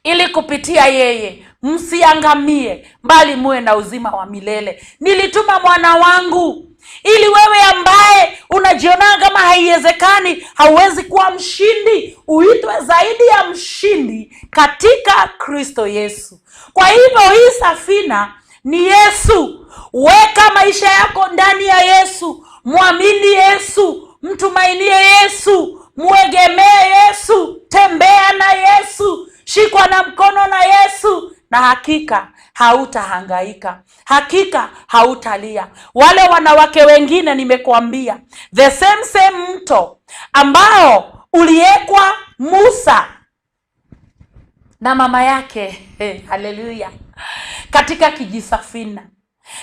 ili kupitia yeye msiangamie, bali muwe na uzima wa milele. Nilituma mwana wangu ili wewe ambaye unajiona kama haiwezekani, hauwezi kuwa mshindi, uitwe zaidi ya mshindi katika Kristo Yesu." Kwa hivyo hii safina ni Yesu. Weka maisha yako ndani ya Yesu, mwamini Yesu, mtumainie Yesu, mwegemee Yesu, tembea na Yesu, shikwa na mkono na Yesu, na hakika hautahangaika, hakika hautalia. Wale wanawake wengine nimekuambia, the same same mto ambao uliekwa Musa na mama yake, haleluya, katika kijisafina,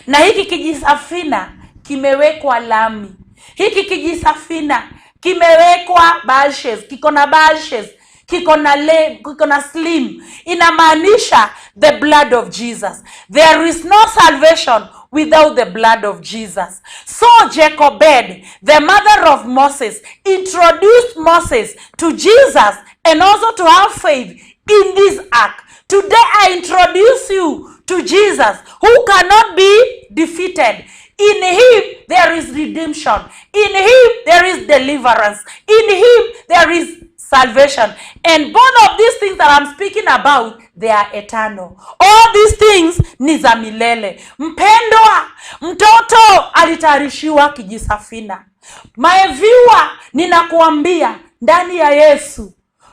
na hiki kijisafina kimewekwa lami, hiki kijisafina kimewekwa bulkheads, kiko na bulkheads, kiko na slim, inamaanisha the blood of Jesus. There is no salvation without the blood of Jesus. So Jochebed, the mother of Moses, introduced Moses to Jesus and also to have faith in this ark. Today I introduce you to Jesus, who cannot be defeated. In him there is redemption. In him there is deliverance. In him there is salvation. And both of these things that I'm speaking about, they are eternal. All these things ni za milele. Mpendwa, mtoto alitayarishiwa kijisafina. My viewer, ninakuambia ndani ya Yesu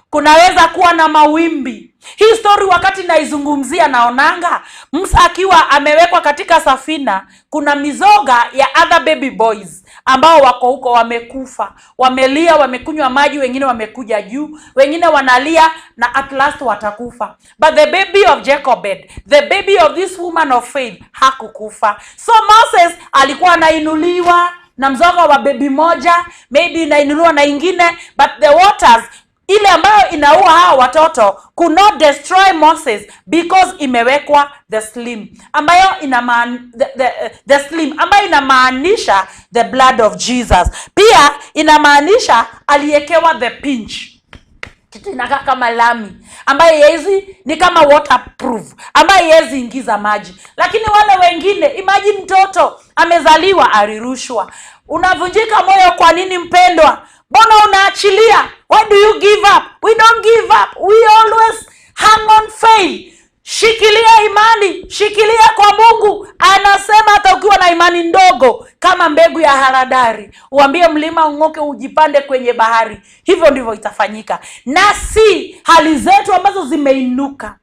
kunaweza kuwa na mawimbi. Hii story wakati naizungumzia, naonanga Musa akiwa amewekwa katika safina, kuna mizoga ya other baby boys ambao wako huko wamekufa, wamelia, wamekunywa maji, wengine wamekuja juu, wengine wanalia na at last watakufa. But the baby of Jochebed, the baby of this woman of faith, hakukufa. So Moses alikuwa anainuliwa na mzoga wa baby moja, maybe inainuliwa na ingine, but the waters ile ambayo inaua hawa watoto could not destroy Moses because imewekwa the slim ambayo ina the slim ambayo inamaanisha the blood of Jesus. Pia inamaanisha aliekewa the pinch, kitu inakaa kama lami ambayo haiwezi, ni kama waterproof, ambayo haiwezi ingiza maji. Lakini wale wengine, imagine mtoto amezaliwa alirushwa, unavunjika moyo. Kwa nini mpendwa? Mbona unaachilia? Why do you give up? We don't give up. We always hang on faith. Shikilia imani, shikilia kwa Mungu. Anasema hata ukiwa na imani ndogo kama mbegu ya haradari, uambie mlima ung'oke ujipande kwenye bahari, hivyo ndivyo itafanyika. Na si hali zetu ambazo zimeinuka,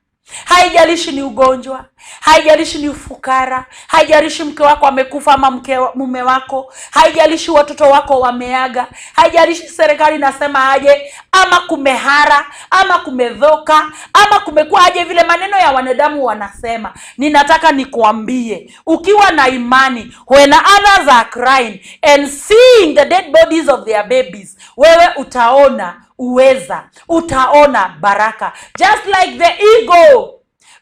haijalishi ni ugonjwa, Haijalishi ni ufukara, haijalishi mke wako amekufa ama mume wako, haijalishi watoto wako wameaga, haijalishi serikali inasema aje, ama kumehara, ama kumedhoka, ama kumekuwa aje, vile maneno ya wanadamu wanasema. Ninataka nikuambie, ukiwa na imani, when others are crying and seeing the dead bodies of their babies, wewe utaona uweza, utaona baraka. Just like the eagle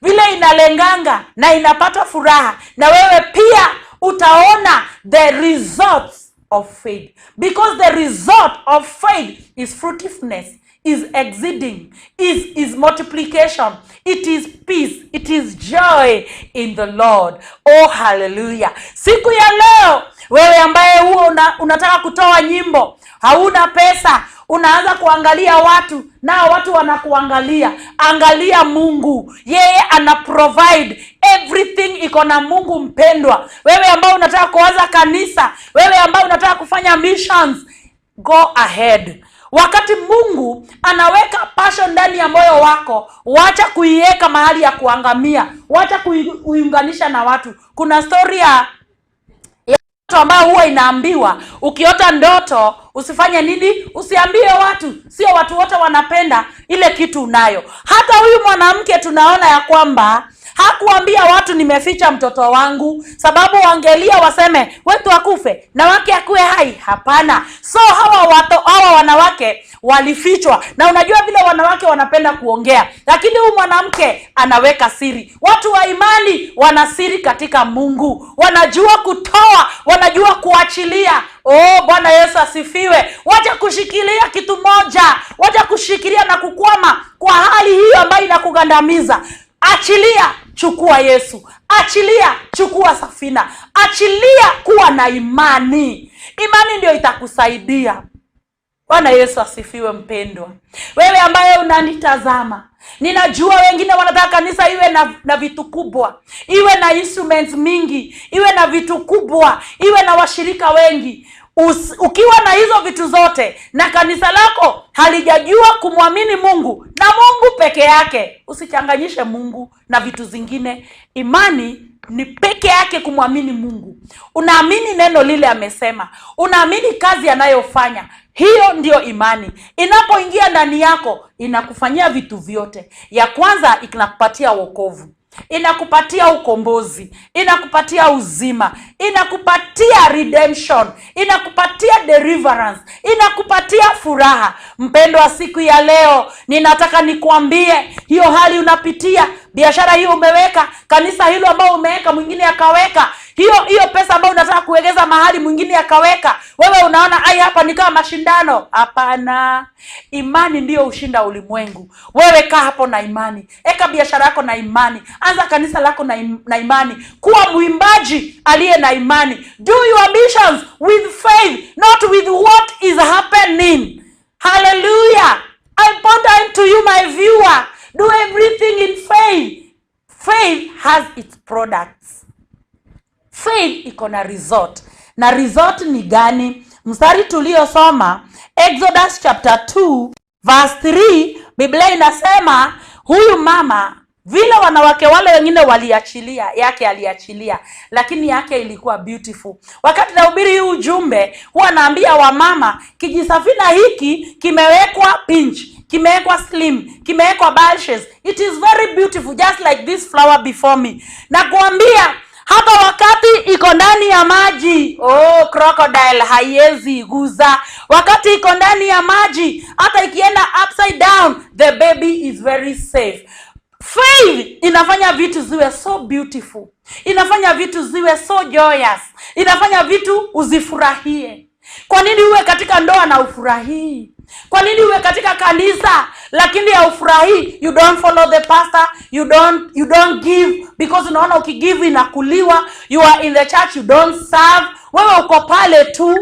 vile inalenganga na inapata furaha, na wewe pia utaona the results of faith, because the result of faith is fruitfulness, is exceeding, is multiplication, it is peace, it is joy in the Lord. Oh, hallelujah. Siku ya leo, wewe ambaye huo unataka kutoa nyimbo, hauna pesa, unaanza kuangalia watu na watu wanakuangalia. Angalia Mungu, yeye ana provide everything. Iko na Mungu mpendwa. Wewe ambao unataka kuanza kanisa, wewe ambao unataka kufanya missions, go ahead. Wakati Mungu anaweka passion ndani ya moyo wako, wacha kuiweka mahali ya kuangamia, wacha kuiunganisha na watu. Kuna story ya ambayo huwa inaambiwa, ukiota ndoto usifanye nini? Usiambie watu. Sio watu wote wanapenda ile kitu unayo. Hata huyu mwanamke tunaona ya kwamba hakuambia watu nimeficha mtoto wangu, sababu wangelia waseme wetu akufe na wake akuwe hai. Hapana. So hawa wanawake walifichwa, na unajua vile wanawake wanapenda kuongea, lakini huyu mwanamke anaweka siri. Watu wa imani wana siri katika Mungu, wanajua kutoa, wanajua kuachilia. Oh, Bwana Yesu asifiwe. Wacha kushikilia kitu moja, wacha kushikilia na kukwama kwa hali hiyo ambayo inakugandamiza. Achilia, chukua Yesu. Achilia, chukua safina. Achilia, kuwa na imani. Imani ndio itakusaidia. Bwana Yesu asifiwe mpendwa. Wewe ambaye unanitazama, ninajua wengine wanataka kanisa iwe na vitu kubwa, iwe na instruments mingi, iwe na vitu kubwa, iwe na washirika wengi. Ukiwa na hizo vitu zote na kanisa lako halijajua kumwamini Mungu na Mungu peke yake, usichanganyishe Mungu na vitu zingine. Imani ni peke yake kumwamini Mungu. Unaamini neno lile amesema, unaamini kazi anayofanya. Hiyo ndiyo imani. Inapoingia ndani yako, inakufanyia vitu vyote. Ya kwanza, inakupatia wokovu, inakupatia ukombozi, inakupatia uzima, inakupatia redemption, inakupatia deliverance, inakupatia furaha. Mpendwa, siku ya leo ninataka nikuambie, hiyo hali unapitia, biashara hiyo umeweka, kanisa hilo ambao umeweka, mwingine akaweka, hiyo pesa ambayo unataka kuwekeza mahali, mwingine akaweka, wewe unaona ai, hapa ni kama mashindano. Hapana, imani ndiyo ushinda ulimwengu. Wewe kaa hapo na imani, eka biashara yako na imani, anza kanisa lako na imani, kuwa mwimbaji aliye na imani. Do your missions with faith, not with what is happening. Hallelujah. I point out to you, my viewer, do everything in faith. Faith has its products. Faith iko na result. Na result ni gani? Mstari tuliosoma Exodus chapter 2 verse 3, Biblia inasema huyu mama, vile wanawake wale wengine waliachilia, yake aliachilia, lakini yake ilikuwa beautiful. Wakati nahubiri hii ujumbe, huwa naambia wamama, kijisafina hiki kimewekwa pinch, kimewekwa slim, kimewekwa bunches. It is very beautiful, just like this flower before me. Na kuambia hata wakati iko ndani ya maji, oh, crocodile haiwezi guza. Wakati iko ndani ya maji, hata ikienda upside down, the baby is very safe. Faith inafanya vitu ziwe so beautiful, inafanya vitu ziwe so joyous, inafanya vitu uzifurahie. Kwa nini uwe katika ndoa na ufurahii? Kwa nini uwe katika kanisa lakini haufurahii? You don't follow the pastor, you don't give because unaona ukigive inakuliwa. You are in the church, you don't serve. Wewe uko pale tu.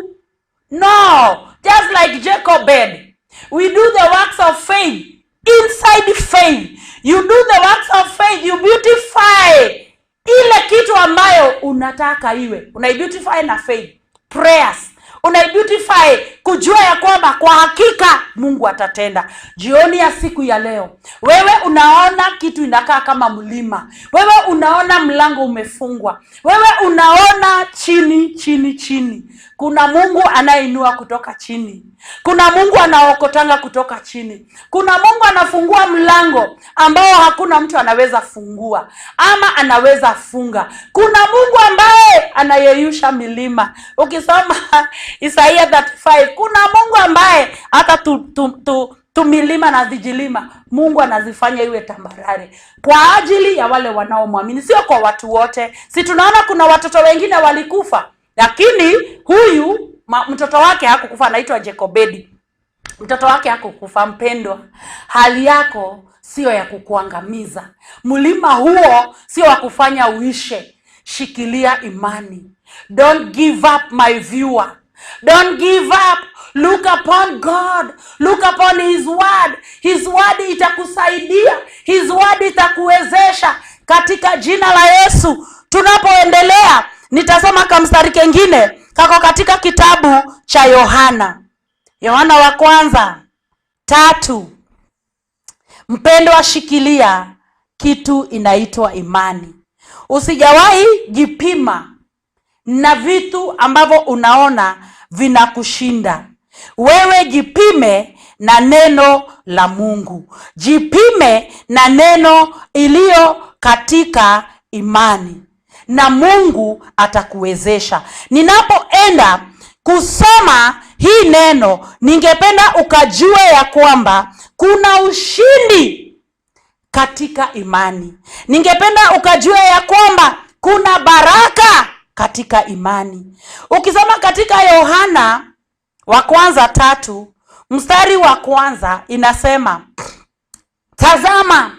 No, just like Jochebed, we do the works of faith inside faith. You do the works of faith, you beautify ile kitu ambayo unataka iwe, unaibeautify na faith. Prayers. Unaibeautify kujua ya kwamba kwa hakika Mungu atatenda. Jioni ya siku ya leo, wewe unaona kitu inakaa kama mlima, wewe unaona mlango umefungwa, wewe unaona chini chini chini. Kuna Mungu anayeinua kutoka chini, kuna Mungu anaokotanga kutoka chini, kuna Mungu anafungua mlango ambao hakuna mtu anaweza fungua ama anaweza funga. Kuna Mungu ambaye anayeyusha milima. Ukisoma Isaia 35, kuna Mungu ambaye hata tu milima na vijilima Mungu anazifanya iwe tambarare kwa ajili ya wale wanaomwamini, sio kwa watu wote. Si tunaona kuna watoto wengine walikufa, lakini huyu mtoto wake hakukufa, anaitwa Jekobedi. Mtoto wake hakukufa. Mpendwa, hali yako sio ya kukuangamiza. Mlima huo sio wa kufanya uishe. Shikilia imani. Don't give up, my viewer. Don't give up. Look upon God. Look upon His word. His word itakusaidia. His word itakuwezesha katika jina la Yesu. Tunapoendelea, nitasoma kamstari kengine kako katika kitabu cha Yohana. Yohana wa kwanza 3. Mpendwa, shikilia kitu inaitwa imani. Usijawahi jipima na vitu ambavyo unaona vinakushinda. Wewe jipime na neno la Mungu. Jipime na neno iliyo katika imani, na Mungu atakuwezesha. Ninapoenda kusoma hii neno, ningependa ukajue ya kwamba kuna ushindi katika imani. Ningependa ukajue ya kwamba kuna baraka katika imani. Ukisoma katika Yohana wa kwanza 3 mstari wa 1 inasema, tazama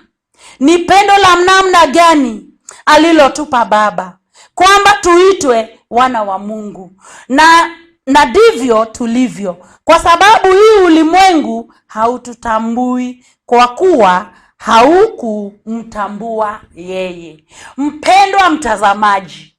ni pendo la namna gani alilotupa Baba, kwamba tuitwe wana wa Mungu, na ndivyo tulivyo. Kwa sababu hii ulimwengu haututambui, kwa kuwa haukumtambua yeye. Mpendwa mtazamaji,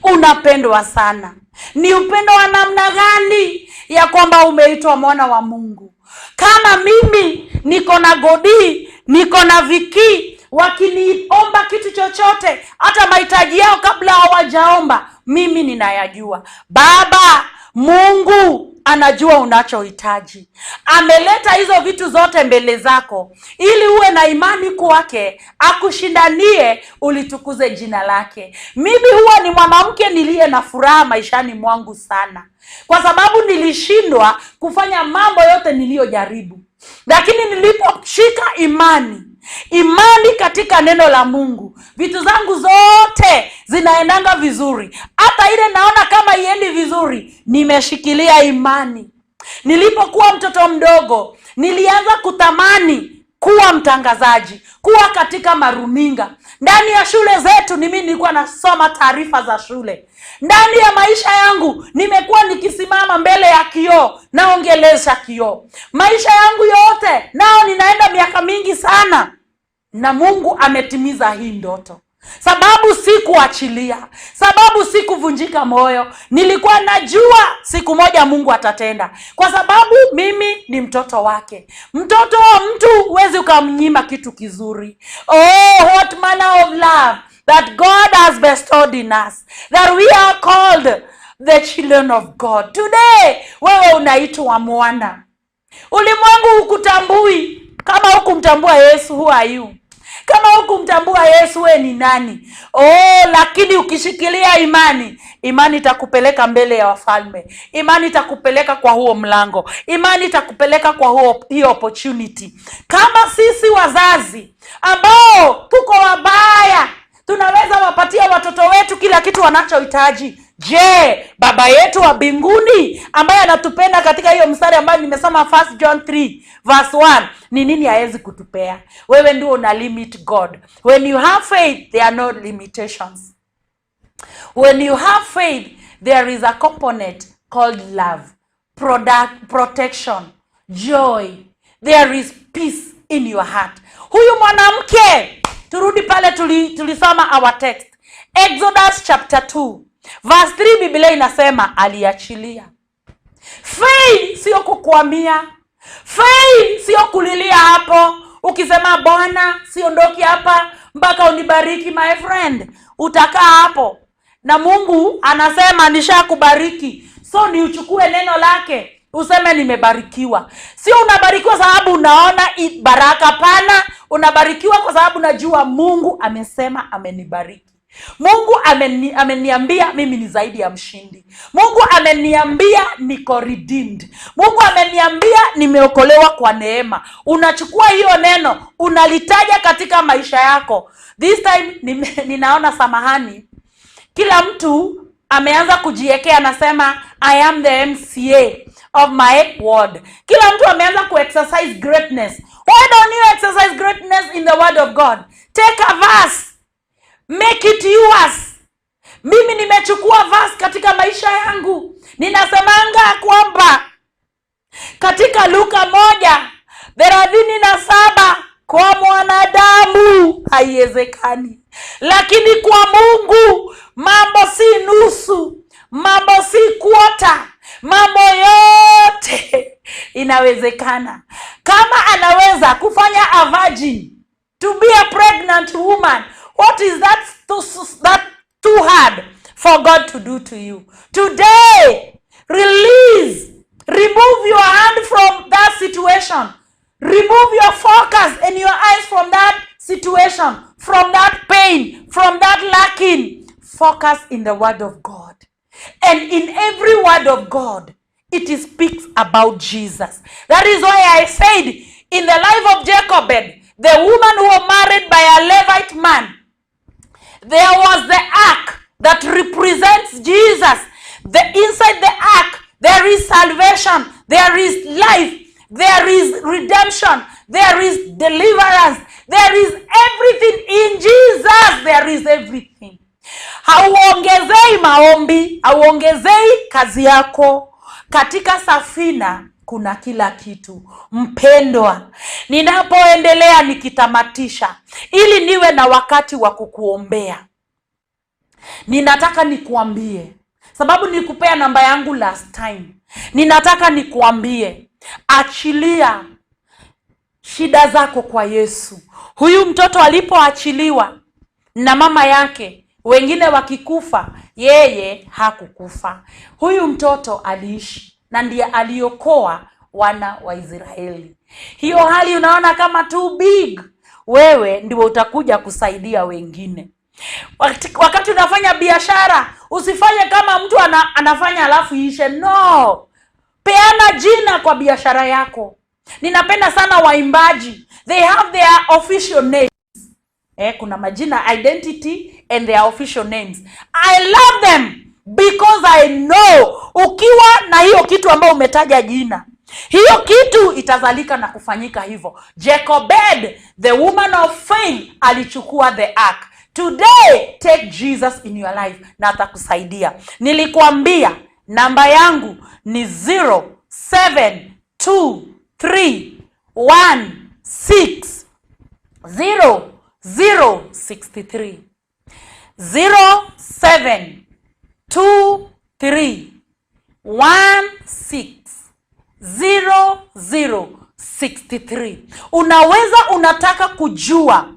unapendwa sana. Ni upendo wa namna gani ya kwamba umeitwa mwana wa Mungu? Kama mimi niko na Godi, niko na Viki, wakiniomba kitu chochote, hata mahitaji yao kabla hawajaomba, mimi ninayajua. Baba Mungu anajua unachohitaji. Ameleta hizo vitu zote mbele zako ili uwe na imani kwake, akushindanie, ulitukuze jina lake. Mimi huwa ni mwanamke niliye na furaha maishani mwangu sana, kwa sababu nilishindwa kufanya mambo yote niliyojaribu. Lakini niliposhika imani katika neno la Mungu, vitu zangu zote zinaendanga vizuri. Hata ile naona kama iendi vizuri, nimeshikilia imani. Nilipokuwa mtoto mdogo, nilianza kutamani kuwa mtangazaji, kuwa katika maruninga. Ndani ya shule zetu mimi nilikuwa nasoma taarifa za shule. Ndani ya maisha yangu nimekuwa nikisimama mbele ya kioo, naongelesha kioo. Maisha yangu yote nao ninaenda miaka mingi sana, na Mungu ametimiza hii ndoto. Sababu sikuachilia, sababu sikuvunjika moyo. Nilikuwa najua siku moja Mungu atatenda, kwa sababu mimi ni mtoto wake. Mtoto wa mtu huwezi ukamnyima kitu kizuri. Oh, what manner of love that God has bestowed in us, that we are called the children of God. Today, wewe unaitwa mwana. Ulimwengu hukutambui. Kama hukumtambua Yesu, who are you? Kama hukumtambua Yesu, we ni nani? Oh, lakini ukishikilia imani, imani itakupeleka mbele ya wafalme. Imani itakupeleka kwa huo mlango. Imani itakupeleka kwa hiyo opportunity. Kama sisi wazazi ambao tuko wabaya, tunaweza wapatia watoto wetu kila kitu wanachohitaji. Je, Baba yetu wa mbinguni ambaye anatupenda katika hiyo mstari ambayo nimesoma 1 John 3 verse 1, ni nini haezi kutupea? Wewe ndio una limit God. When you have faith, there are no limitations. When you have faith, there is a component called love, protection, joy. There is peace in your heart. Huyu mwanamke, turudi pale tulisoma our text, Exodus chapter 2 verse 3, Biblia inasema aliachilia. Fail sio kukwamia. Fail sio kulilia hapo ukisema Bwana siondoki hapa mpaka unibariki. My friend, utakaa hapo na Mungu anasema nishakubariki. So ni uchukue neno lake useme nimebarikiwa. Sio unabarikiwa sababu unaona baraka, pana. Unabarikiwa kwa sababu najua Mungu amesema amenibariki. Mungu ameniambia mimi ni zaidi ya mshindi. Mungu ameniambia niko redeemed. Mungu ameniambia nimeokolewa kwa neema. Unachukua hiyo neno, unalitaja katika maisha yako. This time ninaona, samahani, kila mtu ameanza kujiekea, anasema I am the MCA of my ward. Kila mtu ameanza kuexercise greatness. Why don't you exercise greatness in the word of God? Take a verse, make it yours. Mimi nimechukua verse katika maisha yangu. Ninasemanga kwamba katika Luka 1:37, kwa mwanadamu haiwezekani, lakini kwa Mungu mambo si nusu, mambo si quarter, mambo yote inawezekana. Kama anaweza kufanya a virgin to be a pregnant woman, what is that too hard for God to do to you? Today, release, remove your hand from that situation. Remove your focus and your eyes from that situation, from that pain, from that lacking. Focus in the word of God. And in every word of God, it speaks about Jesus. That is why I said, in the life of Jochebed, the woman who was married by a Levite man, there was the ark that represents Jesus. Inside the ark, there is salvation, there is life, there is redemption, there is deliverance, there is everything in Jesus. There is everything. Hauongezei maombi, hauongezei kazi yako. Katika safina kuna kila kitu. Mpendwa, ninapoendelea nikitamatisha, ili niwe na wakati wa kukuombea, ninataka nikuambie, sababu nilikupea namba yangu last time. Ninataka nikuambie, achilia shida zako kwa Yesu. Huyu mtoto alipoachiliwa na mama yake, wengine wakikufa, yeye hakukufa. Huyu mtoto aliishi na ndiye aliokoa wana wa Israeli. Hiyo hali unaona kama too big, wewe ndio utakuja kusaidia wengine. Wakati unafanya biashara, usifanye kama mtu anafanya alafu ishe. No, peana jina kwa biashara yako. Ninapenda sana waimbaji, they have their official names. Kuna majina, identity and their official names. I love them because I know ukiwa na hiyo kitu ambayo umetaja jina, hiyo kitu itazalika na kufanyika hivyo. Jochebed, the woman of faith, alichukua the ark. Today, take Jesus in your life na atakusaidia. Nilikuambia namba yangu ni 0723 16 00 63, 0723 16 00 63. Unaweza unataka kujua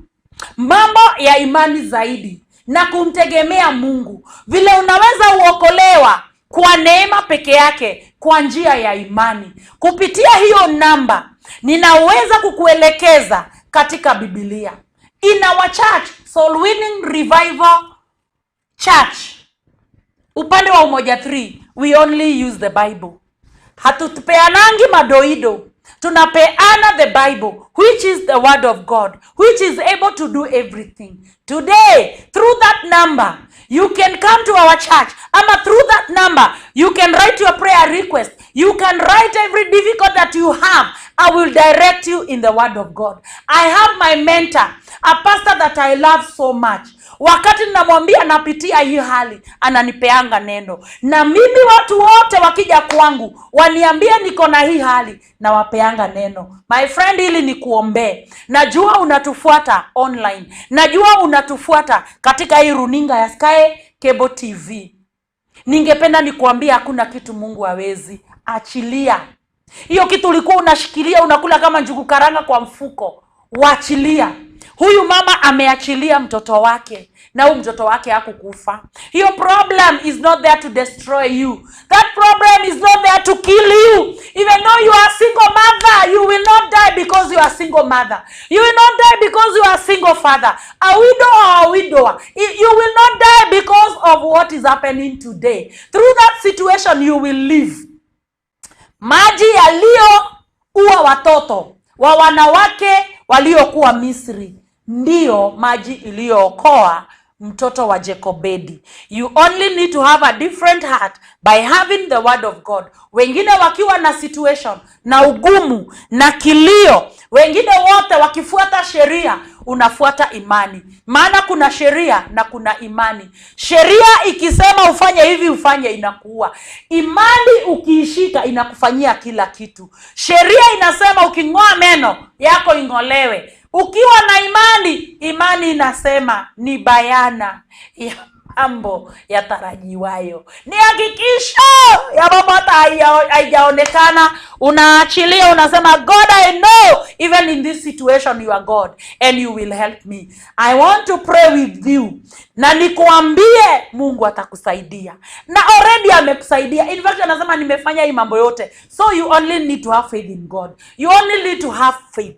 mambo ya imani zaidi na kumtegemea Mungu, vile unaweza uokolewa kwa neema peke yake kwa njia ya imani. Kupitia hiyo namba ninaweza kukuelekeza katika Biblia. In our church, Soul Winning Revival Church, upande wa Umoja 3, we only use the Bible. Hatupeanangi madoido. Tunapeana the Bible, which is the word of God, which is able to do everything. Today, through that number, you can come to our church. Ama through that number, you can write your prayer request. You can write every difficult that you have. I will direct you in the word of God. I have my mentor, a pastor that I love so much. Wakati ninamwambia napitia hii hali, ananipeanga neno. Na mimi watu wote wakija kwangu, waniambie niko na hii hali, na wapeanga neno. My friend, ili nikuombee. Najua unatufuata online. Najua unatufuata katika hii runinga ya Sky Cable TV. Ningependa nikuambie hakuna kitu Mungu hawezi. Achilia hiyo kitu ulikuwa unashikilia, unakula kama njugu karanga kwa mfuko. Wachilia. Huyu mama ameachilia mtoto wake, na huyu mtoto wake hakukufa. Hiyo problem is not there to destroy you. That problem is not there to kill you. Even though you are a single mother, you will not die because you are a single mother. You will not die because you are a single father, a widow or a widower. You will not die because of what is happening today. Through that situation you will live. Maji yaliyoua watoto wa wanawake waliokuwa Misri ndiyo maji iliyookoa mtoto wa Jekobedi. You only need to have a different heart by having the word of God. Wengine wakiwa na situation na ugumu na kilio, wengine wote wakifuata sheria, unafuata imani. Maana kuna sheria na kuna imani. Sheria ikisema ufanye hivi ufanye, inakuua. Imani ukiishika inakufanyia kila kitu. Sheria inasema uking'oa meno yako ing'olewe. Ukiwa na imani, imani inasema ni bayana ya mambo yatarajiwayo, ni hakikisho ya mambo hata haijaonekana. Unaachilia, unasema, "God, I know even in this situation you are God and you will help me. I want to pray with you," na nikuambie Mungu atakusaidia, na already amekusaidia. In fact, anasema nimefanya hii mambo yote. So you only need to have faith in God. You only need to have faith,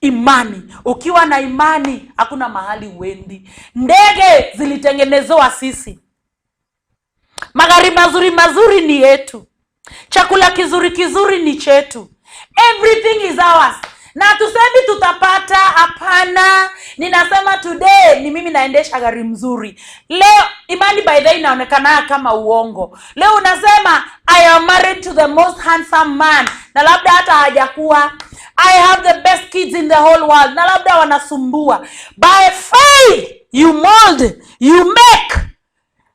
imani. Ukiwa na imani, hakuna mahali uendi. Ndege zilitengenezewa sisi, magari mazuri mazuri ni yetu, chakula kizuri kizuri ni chetu, everything is ours. Na tusemi tutapata, hapana. Ninasema today ni mimi naendesha gari mzuri leo. Imani, by the way, inaonekana kama uongo. Leo unasema, "I am married to the most handsome man," na labda hata hajakuwa. "I have the best kids in the whole world," na labda wanasumbua. By faith you mold, you make,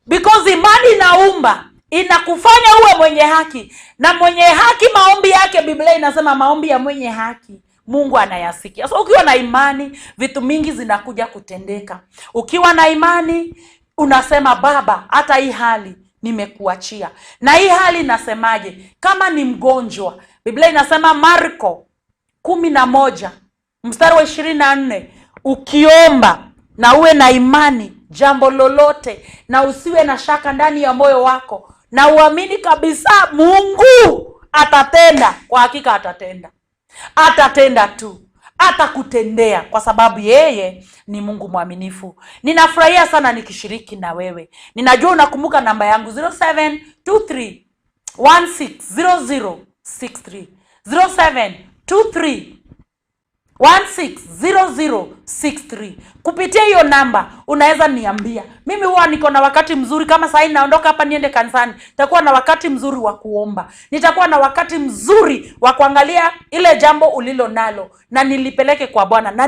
because imani inaumba, inakufanya uwe mwenye haki. Na mwenye haki, maombi yake, Biblia inasema maombi ya mwenye haki Mungu anayasikia. So ukiwa na imani, vitu mingi zinakuja kutendeka. Ukiwa na imani unasema, "Baba, hata hii hali nimekuachia." Na hii hali inasemaje? Kama ni mgonjwa, Biblia inasema Marko 11 mstari wa 24, ukiomba na uwe na imani jambo lolote na usiwe na shaka ndani ya moyo wako na uamini kabisa Mungu atatenda, kwa hakika atatenda, atatenda tu, atakutendea kwa sababu yeye ni Mungu mwaminifu. Ninafurahia sana nikishiriki na wewe. Ninajua unakumbuka namba yangu, 0723 160063, 0723 160063. Kupitia hiyo namba unaweza niambia. Mimi huwa niko na wakati mzuri. Kama sahii naondoka hapa niende kanisani, nitakuwa na wakati mzuri wa kuomba, nitakuwa na wakati mzuri wa kuangalia ile jambo ulilo nalo na nilipeleke kwa Bwana na